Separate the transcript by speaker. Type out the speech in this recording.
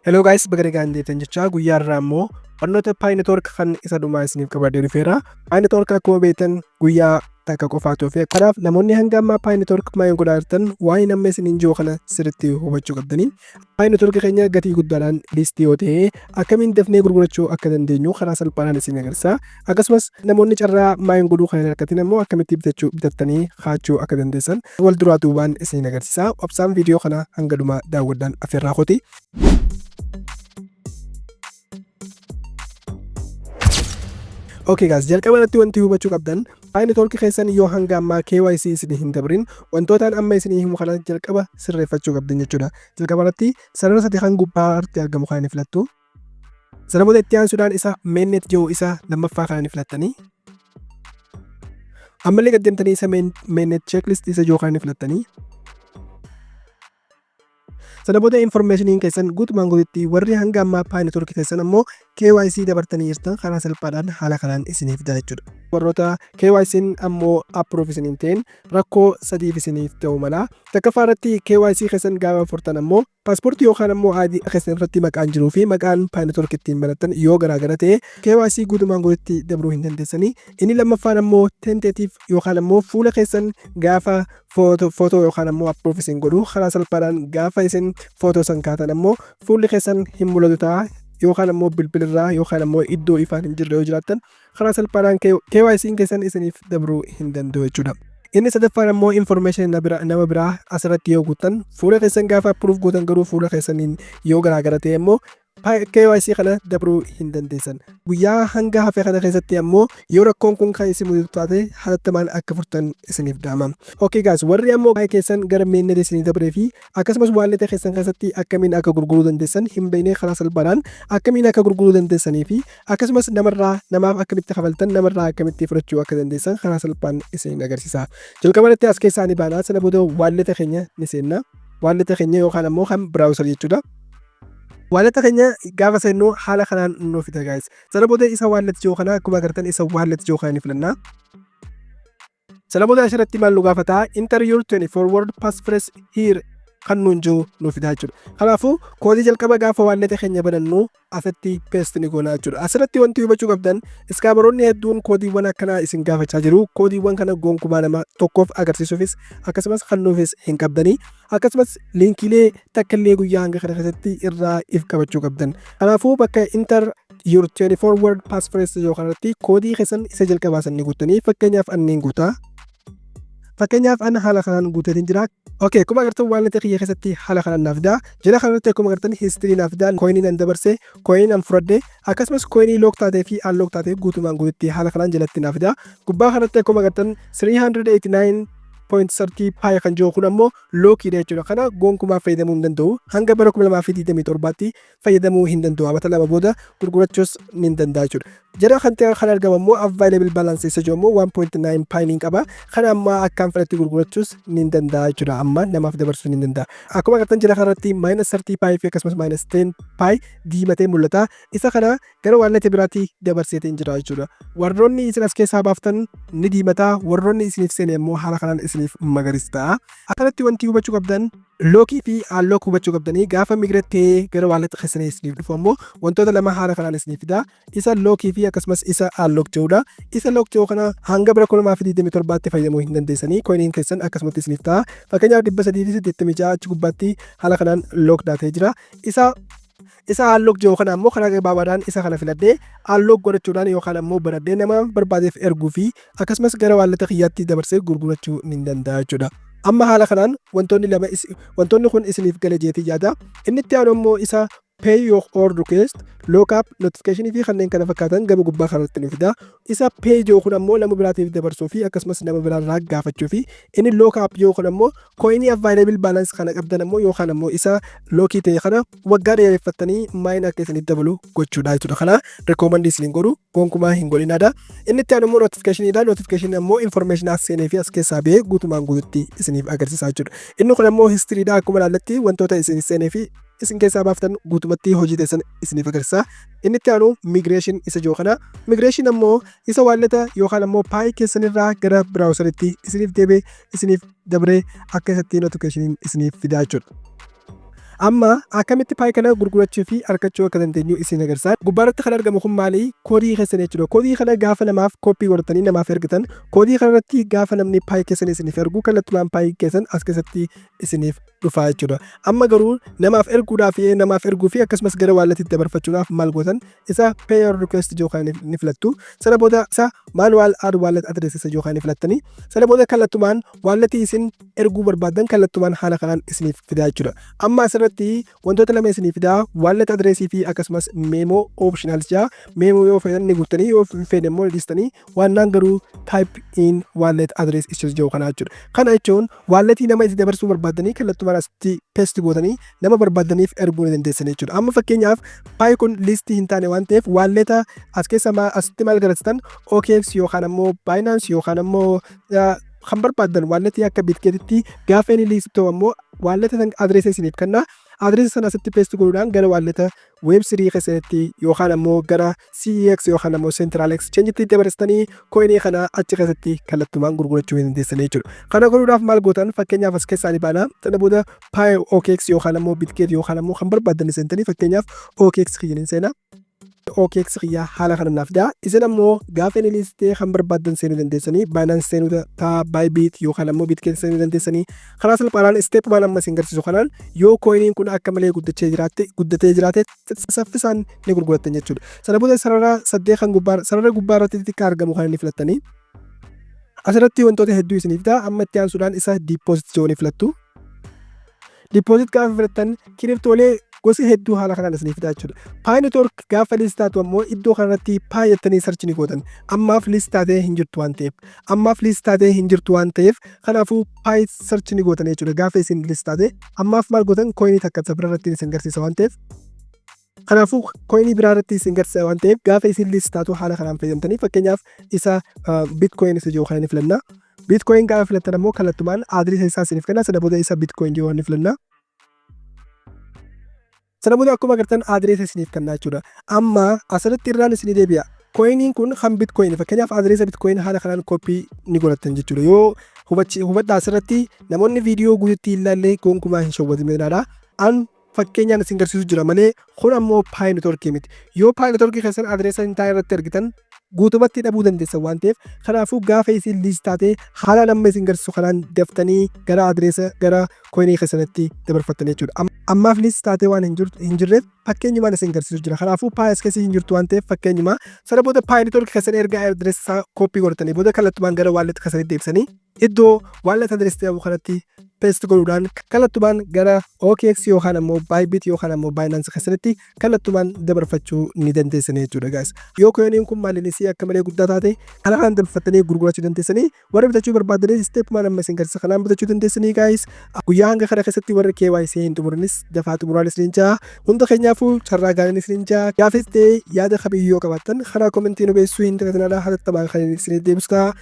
Speaker 1: Hello guys, baga nagaan deebitan jechaa guyyaa irraa immoo barnoota Pi Network kan isa dhumaa isiniif qabadhee dhufeera. Pi Network akkuma beektan guyyaa takka qofaatu hafe. Kanaaf namoonni hanga ammaa Pi Network mine godhaa jirtan waa'ee nama isiniin jiru kana sirriitti hubachuu qabdanii. Pi Network keenya gatii guddaadhaan list yoo ta'e akkamiin dafnee gurgurachuu akka dandeenyu karaa salphaadhaan isin agarsiisa. Akkasumas namoonni carraa mine godhuu kan hin argatin ammoo akkamitti bitachuu bitattanii kaachuu akka dandeessan wal duraa duubaan isin agarsiisa. Obsaan viidiyoo kana hanga dhumaa daawwadhaan afeerraa kooti. Okay guys, jalqaba irratti wanti hubachuu qabdan Pi Network keessan yoo hanga ammaa KYC isin hin dabrin wantootaan amma isinii himu kana jalqaba sirreeffachuu qabdan jechuudha. Jalqaba irratti sarara sadi kan gubbaa irratti argamu kana ni filattu. Sana booda itti aansuudhaan isa mainnet jiru isa lammaffaa kana ni filattanii. Ammallee gad deemtanii isa mainnet checklist isa jiru kana ni filattanii. Sana booda informationiin keessan guutumaan guututti warri hanga ammaa Pi Network keessan ammoo KYC dabartanii jirtan karaa salphaadhaan haala kanaan isiniif fida jechuudha. Warroota KYC'n ammoo approve isiniin ta'in rakkoo sadiif isiniif ta'uu mala. Takkaffaa irratti KYC keessan gaafa furtan ammoo paaspoortii yookaan ammoo ID keessan irratti maqaan jiruu fi maqaan Pi Network ittiin banattan yoo garaagara ta'e KYC guutumaan guututti dabruu hin dandeessanii. Inni lammaffaan ammoo tentative yookaan ammoo fuula keessan gaafa footoo yookaan ammoo approve isin godhu karaa salphaadhaan gaafa isin footoo san kaatan ammoo fuulli keessan hin mul'atu ta'a yookaan ammoo bilbilirraa yookaan ammoo iddoo ifaan hin jirre yoo jiraattan karaa salphaadhaan KYC'n keessan isiniif dabruu hin danda'u jechuudha. Inni sadaffaan ammoo information nama biraa asirratti yoo guuttan fuula keessan gaafa approve gootan garuu fuula keessaniin yoo garaagara ta'e ammoo KYC kana dabruu hin dandeessan. Guyyaa hanga hafe kana keessatti ammoo yoo rakkoon kun kan isin mudatu taate hatattamaan akka furtan isiniif dhaama. Okay guys, warri ammoo keessan gara mainnet isinii dabree fi akkasumas wallet keessan keessatti akkamiin akka gurguruu dandeessan hin beekne karaa salphaadhaan akkamiin akka gurguruu dandeessanii fi akkasumas namarraa namaaf akkamitti kafaltan namarraa akkamitti fudhachuu akka dandeessan karaa salphaan isin agarsiisa. Jalqaba irratti as keessaa ni baana, sana booda wallet keenya ni seenna. Wallet keenya yookaan ammoo kan browser jechuudha. Wallet keenya gaafa seennu haala kanaan nu fida guys. Sana booda isa wallet jiru kana akkuma agartan isa wallet jiru kana ni filanna. Sana booda asirratti maal nu gaafata? Enter your 24 word passphrase here kan nuun jiru nu fida jechuudha. Kanaafuu koodii jalqaba gaafa wallet keenya banannu asitti paste ni goona jechuudha. Asirratti wanti hubachuu qabdan scammeroonni hedduun koodiiwwan akkanaa isin gaafachaa jiru. Koodiiwwan kana gonkumaa nama tokkoof agarsiisuufis akkasumas kennuufis hin qabdanii. Akkasumas linkiilee takka illee guyyaa hanga kana keessatti irraa if qabachuu qabdan. Kanaafuu bakka enter your 24 word passphrase yoo kanarratti koodii keessan isa jalqabaa san ni guuttanii, fakkeenyaaf anneen guutaa. Fakkeenyaaf an haala kanaan guuteetiin jira. Okay, akkuma agartan wallet kiyya keessatti haala kanaan naaf fida. Jala kanarratti akkuma agartan history naaf fida. Coinii nan dabarse, coinii nan fudhadhe, akkasumas coinii lock taatee fi unlock taatee guutumaan guututti haala kanaan jalatti naaf fida. Gubbaa kanarratti akkuma agartan 389.30 Pi kan jiru kun ammoo lockiidha jechuudha. Kana gonkumaa fayyadamuu hin danda'u. Hanga bara 2027tti fayyadamuu hin danda'u. Amata 2 booda gurgurachuus ni danda'a jechuudha. Jala kan ta'e kan argamu ammoo available balance isa jiru ammoo 1.9 Pi ni qaba. Kana amma akkaan fedhatti gurgurachuus ni danda'a jechuudha. Amma namaaf dabarsuu ni danda'a. Akkuma agartan jala kanarratti minus 30 Pi fi akkasumas minus 10 Pi diimatee mul'ata. Isa kana gara wallet biraatti dabarseetiin jira jechuudha. Warroonni isin as keessaa baaftan ni diimata, warroonni isiniif seene ammoo haala kanaan isiniif magariisa ta'a. Akkanatti wanti hubachuu qabdan lockii fi unlock hubachuu qabdanii gaafa migrate gara wallet keessanii isiniif dhufu ammoo wantoota lama haala kanaan isiniif fida. Isa lockii fi akkasumas isa unlock jedhudha. Isa lock jedhu kana hanga bara 2027tti fayyadamuu hin dandeessanii, coiniin keessan akkasumatti isiniif ta'a. Fakkeenyaaf 386 achi gubbaatti haala kanaan lock taatee jira. Isa unlock jedhu kana ammoo karaa gabaabaadhaan isa kana filadhee unlock godhachuudhaan yookaan ammoo banadhee nama barbaadeef erguu fi akkasumas gara wallet kiyyaatti dabarsee gurgurachuu ni danda'a jechuudha. Amma haala kanaan wantoonni lama wantoonni kun isiniif gale jeetii yaada. Inni itti aanu ammoo isa pay your or request, lockup, notification fi kanneen kana fakkaatan gama gubbaa kanatti nu fida. Isa pay jiru kun ammoo nama biraatiif dabarsuu fi akkasumas nama biraarraa gaafachuu fi inni lockup jiru kun ammoo coinii available balance kana qabdan ammoo yookaan ammoo isa lockii ta'e kana waggaa dheereffattanii mine akka isiniif dabalu gochuudha jechuudha. Kana recommend isiniin godhu gonkumaa hin godhinaadha. Inni itti aanu immoo notificationidha. Notification ammoo information as seenee fi as keessaa ba'ee guutumaan guututti isiniif agarsiisa jechuudha. Inni kun ammoo historyidha. Akkuma ilaalletti wantoota isin seenee fi isin keessaa baaftan guutumatti hojii teessan isiniif agarsiisa. Inni itti aanu migration isa jiru kana. Migration ammoo isa wallet yookaan ammoo Pi keessanirraa gara browseritti isiniif deebi'ee isiniif dabree akka isatti notificationiin isiniif fidaa jechuudha. Amma akkamitti Pi kana gurgurachuu fi argachuu akka dandeenyu isin agarsiisa. Gubbaarratti kan argamu kun maali? Koodii keessan jechuudha. Koodii kana gaafa namaaf copy godhatanii namaaf ergitan, koodii kanarratti gaafa namni Pi keessan isiniif ergu, kallattumaan Pi keessan as keessatti isiniif dhufa jechuudha. Amma garuu namaaf erguudhaaf, namaaf erguu fi akkasumas gara walletiitti dabarfachuudhaaf maal gootan? Isa payer request jiru kana ni filattu. Sana booda isa manual add wallet address isa jiru kana ni filattanii, sana booda kallattumaan walletii isin erguu barbaaddan kallattumaan haala kanaan isiniif fidaa jechuudha. Amma asirratti wantoota lama isinii fidaa: wallet addressii fi akkasumas memo optional jaa. Memo yoo feetan ni guuttanii, yoo hin feene immoo ni dhiistanii. Waannaan garuu type in wallet address isa jiru kana jechuudha. Kana jechuun walletii nama itti dabarsuu barbaaddanii kallattumaan asitti paste gootanii nama barbaaddaniif erguu ni dandeessan jechuudha. Amma fakkeenyaaf Pi kun listii hin taane waan ta'eef, walleta as keessa asitti maal galchitan? OKX yookaan ammoo Binance yookaan ammoo kan barbaaddan walletii akka Bitgetitti gaafa inni list ta'u ammoo walleta san addressa isiniif kenna. Addressa sana asitti paste godhuudhaan gara walleta Web3 keessatti yookaan ammoo gara CEX yookaan ammoo Central Exchange dabarsitanii coinii kana achi keessatti kallattumaan gurgurachuu ni dandeessan jechuudha. Kana godhuudhaaf maal gootan? Fakkeenyaaf as keessaa ni baana. Sana booda Pi OKX yookaan ammoo Bitget yookaan ammoo kan barbaaddan seentanii, fakkeenyaaf OKX kiyyan seenaa. OKX kiyyaa haala kana naaf fidaa. Isin ammoo gaafa inni listee kan barbaaddan seenuu dandeessanii, Binance seenuu ta'a, Bybit yookaan ammoo Bitget seenuu dandeessanii. Karaa salphaadhaan step waan amma isin garsiisu kanaan yoo coiniin kun akka malee guddachee jiraatte, guddatee jiraate, saffisaan ni gurgurattan jechuudha. Sana booda sarara saddeet kan gubbaa, sarara gubbaa irratti xixiqqaa argamu kan inni filattanii, asirratti wantoota hedduu isiniif fidaa. Amma itti aansuudhaan isa deposit jedhu ni filattu. Deposit gaafa filattan cryptolee gosa hedduu haala kanaan isiniif fidaa jechuudha. Pi Network gaafa list taatu ammoo iddoo kanarratti Pi jettanii search ni gootan. Ammaaf list taatee hin jirtu waan ta'eef. Ammaaf list taatee hin jirtu waan ta'eef, kanaafuu Pi search ni gootan jechuudha. Gaafa isin list taate ammaaf maal gootan? Coinii takka isa bira irratti isin garsiisa waan ta'eef. Kanaafuu coinii biraa irratti isin garsiisa waan ta'eef, gaafa isin list taatu haala kanaan fayyadamtanii, fakkeenyaaf isa Bitcoin isa jiru kana ni filanna. Bitcoin gaafa filattan ammoo kallattumaan addressa isaa isiniif kenna. Sana booda isa Bitcoin jiru ni filanna. Sana booda akkuma agartan addressa isiniif kenna jechuudha. Amma asirratti irraan isinii deebi'a. Coiniin kun kan Bitcoin, fakkeenyaaf addressa Bitcoin haala kanaan copy ni godhattan jechuudha. Yoo hubadhaa, asirratti namoonni viidiyoo guututti hin ilaalle gonkumaa hin shawwataminaadha. An fakkeenyaan isin garsiisu jira malee kun ammoo Pi Networkii miti. Yoo Pi Networkii keessan addressa hin taane irratti argitan, guutumatti dhabuu dandeessan waan ta'eef, kanaafuu gaafa isin list taate haala amma isin garsiisu kanaan daftanii gara addressa, gara coinii keessanitti dabarfattan jechuudha. Ammaaf list taatee waan hin jirreef fakkeenyumaan isin garsiisu jira. Kanaafuu Pi as keessa hin jirtu waan ta'eef fakkeenyuma. Sana booda Pi Networkii keessan erga addressa copy godhatanii booda kallattumaan gara wallet keessanitti deebisanii iddoo wallet address jedhamu kanatti paste godhuudhaan kallattumaan gara OKX yookaan ammoo Bybit yookaan ammoo Binance keessatti kallattumaan dabarfachuu ni dandeessan jechuudha, guys. Yoo coiniin kun maaliin isii akka malee guddaa taate, haala kanaan dabarfattanii gurgurachuu dandeessanii. Warra bitachuu barbaadanis stepumaan amma isin garsiisa kanaan bitachuu dandeessanii, guys. Guyyaa hanga kana keessatti warri KYC hin xumurinis dafaa xumuraan isiniin jaa. Hunda keenyaafuu carraa gaariin isiniin jaa. Gaafis ta'ee yaada kamiyyuu yoo qabaattan karaa commentii nu beeksisuu hin dagatinaa, hatattamaan kan isinii deebisu ta'a.